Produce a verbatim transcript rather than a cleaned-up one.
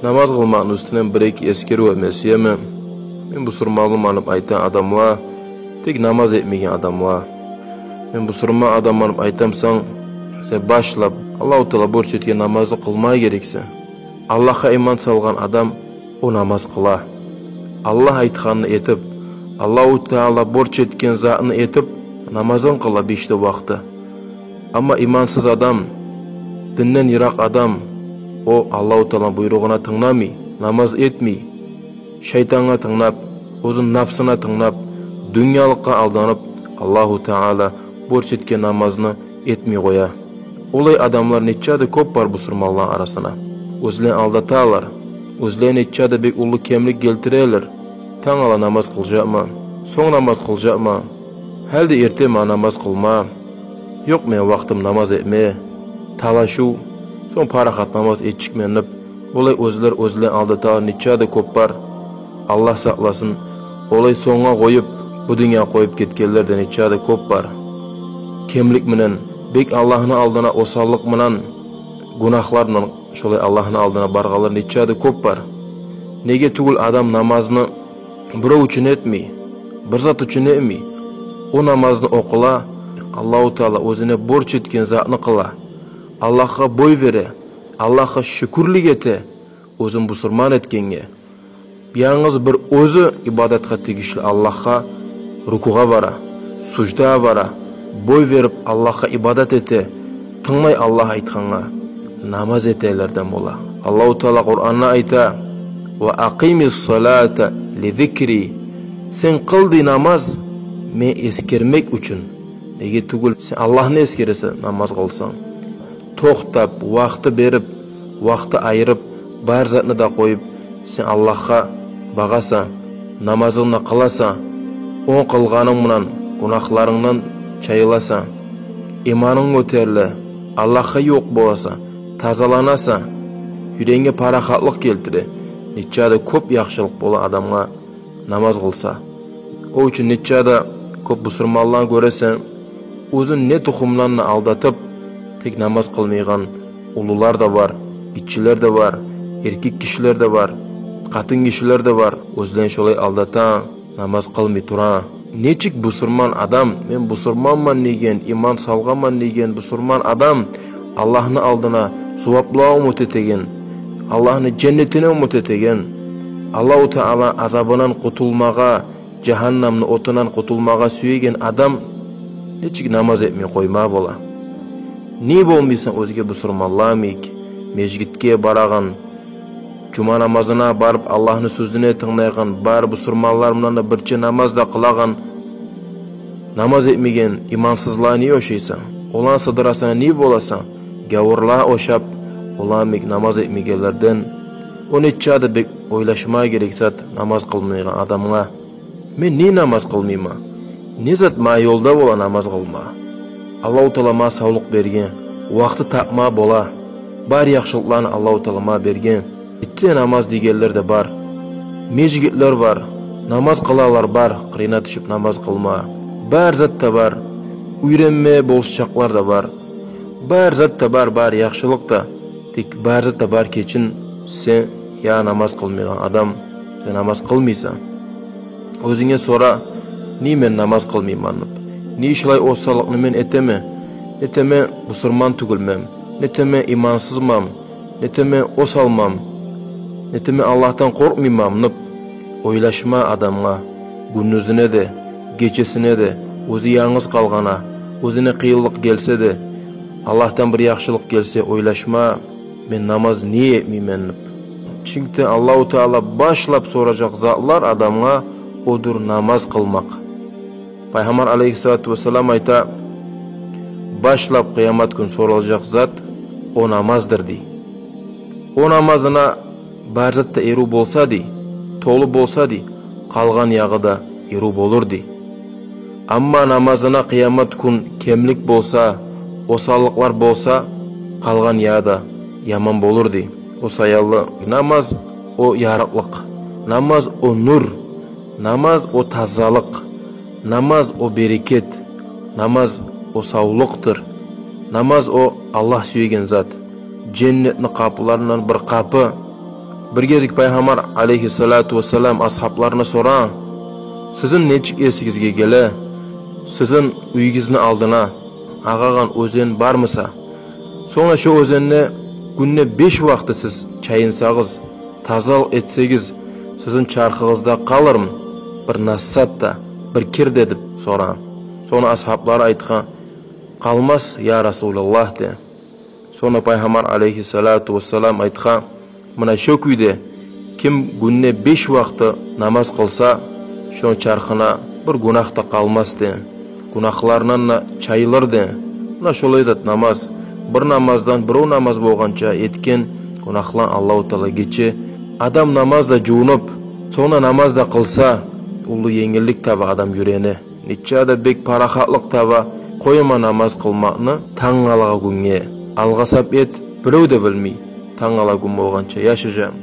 Намаз къылмакъны уьстюнден бир-эки эсгерив этме сюемен. Мен бусурманман деп айтагъан адамла, тек намаз этмейген адамла. Мен бусурман адамман деп айтамсан, сен башлап Аллагьу Таала борч этген намазны къылма герексен. Аллагьгъа иман салгъан адам о намаз къыла. Аллагь айтгъанны этип, Аллагьу Таала борч этген затны этип, намазын къыла беш де вакъти. Амма имансыз адам, динден йыракъ адам, о Аллагьу Тааланы буйругъуна тынгламай, намаз этмей, шайтангъа тынглап, оьзюню нафсына тынглап, дюньялыкъгъа алданып, Аллагьу Таала борч этген намазны этмей къоя. Олай адамлар нече де кёп бар бусурманланы арасына. Оьзлени алдаталар. Оьзлени нече де бек уллу кемлик гелтирелер. Тангала намаз къылажакъман, сонг намаз къылажакъман, гьали де эрте магъа намаз къылма, ёкъ мени вакътим намаз этме, талашыв, сонг парахат намаз этежекмен деп, олай оьзлер оьзлени алдаталар, нече де кёп бар. Аллагь сакъласын, олай сонггъа къоюп, бу дюнья къоюп гетгенлер де нече де кёп бар. Кемлик минен, бек Аллагьны алдына осаллыкъ минен, гюнагьлар минен шолай Аллагьны алдына баргъанлар нече де кёп бар. Неге тюгюл адам намазны бирев учун этмей, бир зат учун этмей. О намазны о къыла, Аллагьу Таала оьзюне борч этген затны къыла. Аллагьгъа бой бере, Аллагьгъа шюкюрлюк эте, оьзюн бусурман этгенге. Янгыз бир оьзю ибадатгъа тийишли Аллагьгъа рукугъа бара, суждагъа бара, бой берип Аллагьгъа ибадат эте, тынглай Аллагь айтгъангъа, намаз этегенлерден бола. Аллагьу Таала Къуранда айта: «Ва акъимис салата ли зикри». Сен къыл дей намаз мени эсгермек учун. Неге тюгюл сен Аллагьны эсгересен намаз къылсанг. Токътап, вакъти берип, вакъти айырып, бар затны да къоюп, сен Аллагьгъа багъасан, намазынгны къыласан, о къылгъанынг булан гюнагьларынгдан чайыласан, иманынг гётериле, Аллагьгъа ювукъ боласан, тазаланасан, юрегинге парахатлыкъ гелтире. Нече де кёп яхшылыкъ бола адамгъа намаз къылса. О учун нече де кёп бусурманланы гёресен, оьзюн не тухумланы алдатып, тек намаз къылмайгъан уллулар да бар, гиччилер де бар, эркек гишилер де бар, къатын гишилер де бар, оьзлени шолай алдата, намаз къылмай тура. Нечик бусурман адам, мен бусурманман деген, иман салгъанман деген бусурман адам Аллагьны алдына зуваплыкъ умут этеген, Аллагьны женнетине умут этеген, Аллагьу Таала азабындан къутулмагъа, жагьаннамны отундан къутулмагъа сюеген адам нечик намаз этмей къойма бола? Не болмайсан оьзге бусурманланы йимик, межитге барагъан, жума намазына барып, Аллагьны сёзюне тынглайгъан, бар бусурманлар булан да бирче намаз да къылагъан, намаз этмеген имансызлагъа не ошайсан? Оланы сыдырасана, не боласан? Гавурлагъа ошап, оланы йимик намаз этмегенлерден. О нече де бек ойлашма герек зат намаз къылмайгъан адамгъа. Мен не намаз къылмайман? Не зат магъа ёлда бола намаз къылма? Аллагьу Таала магъа савлукъ берген, вакъти тапма бола. Бар яхшылыкъланы Аллагьу Таала магъа берген. Этсе намаз дегенлер де бар. Межитлер бар. Намаз къылалар бар, къырыйына тюшюп намаз къылма. Бар зат да бар. Уьйренме болушакълар да бар. Бар зат да бар, бар яхшылыкъ да. Тек бар зат да бар гечин, сен, я намаз къылмайгъан адам, сен намаз къылмайсан. Оьзюнге сора, не мен намаз къылмайман деп? Не шулай осаллыкъны мен этемен? Нетемен, бусурман тюгюлмен? Нетемен, имансызман? Нетемен, осалман? Нетемен, Аллагьдан къоркъмайман деп? Ойлашма адамгъа, гюндюзюне де, гечесине де, оьзю янгыз къалгъанда, оьзюне къыйынлыкъ гелсе де, Аллагьдан бир яхшылыкъ гелсе, ойлашма, мен намаз не этмеймен деп. Чюнки Аллагьу Таала башлап соражакъ затлар адамгъа одур намаз къылмакъ. Пайхаммар алейгьиссалату вассалам айта: «Башлап къыямат гюн соралажакъ зат о намаздыр», — дей. О намазына бар зат да эрив болса, дей, толу болса, дей, къалгъан ягъы да эрив болур, дей. Амма намазына къыямат гюн кемлик болса, осаллыкълар болса, къалгъан ягъы да яман болур, дей. О саялы намаз — о ярыкълыкъ, намаз — о нюр, намаз — о тазалыкъ, намаз — о берекет, намаз — о савлукъдур, намаз — о Аллагь сюеген зат, женнетни къапуларындан бир къапу. Бир гезик Пайхаммар алейгьиссалату вассалам асгьапларына сорагъан: «Сизин нечик эсигизге геле, сизин уьюгюзню алдына агъагъан оьзен бармы буса? Сонг да шо оьзенде гюнде беш вакъти сиз чайынсагъыз, тазалыкъ этсегиз, сизин чархыгъызда къалырмы бир нас зат да, бир кир де?» – деп сорагъан. Сонг асгьаплары айтгъан: «Къалмас, я Расулаллагь», – деген. Сонг Пайхаммар алейгьиссалату вассалам айтгъан: «Муна шо кюйде, ким гюнде беш вакъти намаз къылса, шону чархына бир гюнагь да къалмас, – деген, – гюнагьларындан да чайылыр, – деген. – Муна шолай зат намаз. Бир намаздан, бирев намаз болгъанча этген гюнагьланы Аллагьу Таала гече. Адам намаз да жувунуп, сонг да намаз да къылса, уллу енгиллик таба адам юрегине. Нече де бек парахатлыкъ таба, къойма намаз къылмакъны тангала гюнге. Алгъасап эт, бирев де билмей, тангала гюн болгъанча яшажам».